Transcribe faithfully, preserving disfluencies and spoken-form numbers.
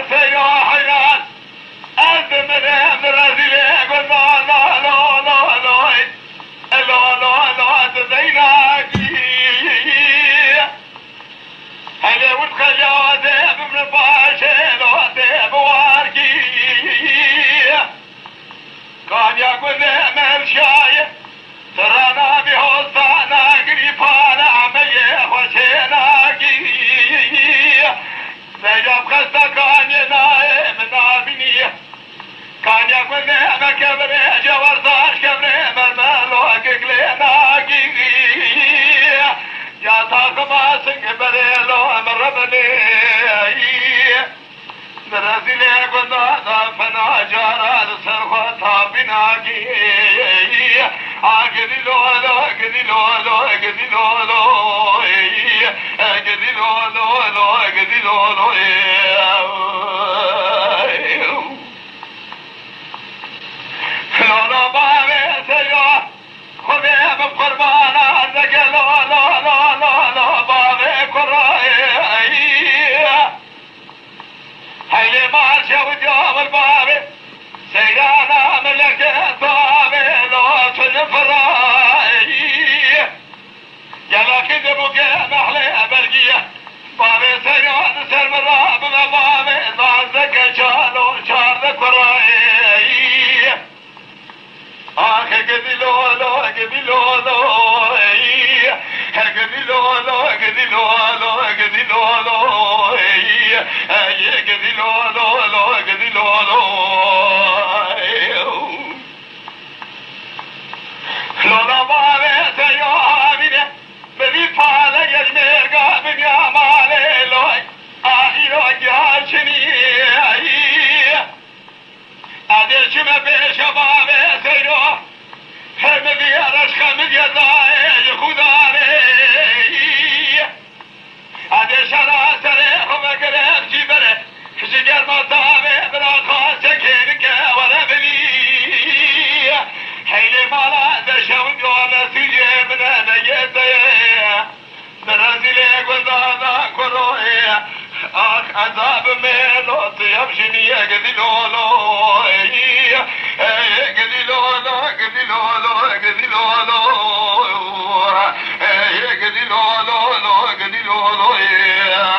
Seyra heyran, ez dimirim, rezîlê gunda, la, la, la, la, la, la, la, la, di zeynakî. Hele wird xeya de bimre paşê, lo de biwarkî. Kanya gundê merşayê, Sirana bî hostana girî pala me yê xweşê nakî. Zeynep xesta kanyê nayê min nabînî. Kanya gundê me kevirê cewer taş kevirê mermer lo giglê nakî. Ya taxima sing berê lo min rebenê. Di rezîlê gunda da fena cara li ser xwe tapîna gî. A gidî lo lo, gidî lo lo, gidî lo lo, ey, e, gidî lo lo lo, gidî lo lo, ey. Lo lo bavê Seyra, Xwedê min qurbana zeke lo lo lo lo lo, bavê kurayê. Heylê mal şewdiya wir bavê, seyrana mileke zavê lo tu li firayê. Gelekî dibûke mehlê bergiye, bavê seyran ser min ra bime bavê, zazeke çalo çarde kurayê. Ah, gidî lo lo, gidî lo lo, ey. Gidî lo lo, gidî lo lo, gidî lo lo, ey. Ey, gidî lo lo lo, gidî lo lo, ey. Lo lo bavê te yo avîne, bi vî pale gel mêrga binya malê loy. Ahîro giyarçinî, ey. Ez ê çime pêşe bavê seyro, her mi vî reşxe mi vî dayê ji Xudanê. Ez ê şera serê xwe vegire cî bere, ji germa tavê bira xaçekê dike were binî. Heylê mala de şew diyane sûcê min e neyê te ye. Di rezîlê gundana kuroyê, ax ezab mêlo tu yevşinî gidî lolo, ey, ey, gidî lolo, gidî lolo, gidî lolo, ey, gidî lolo, lo, gidî lolo, ey.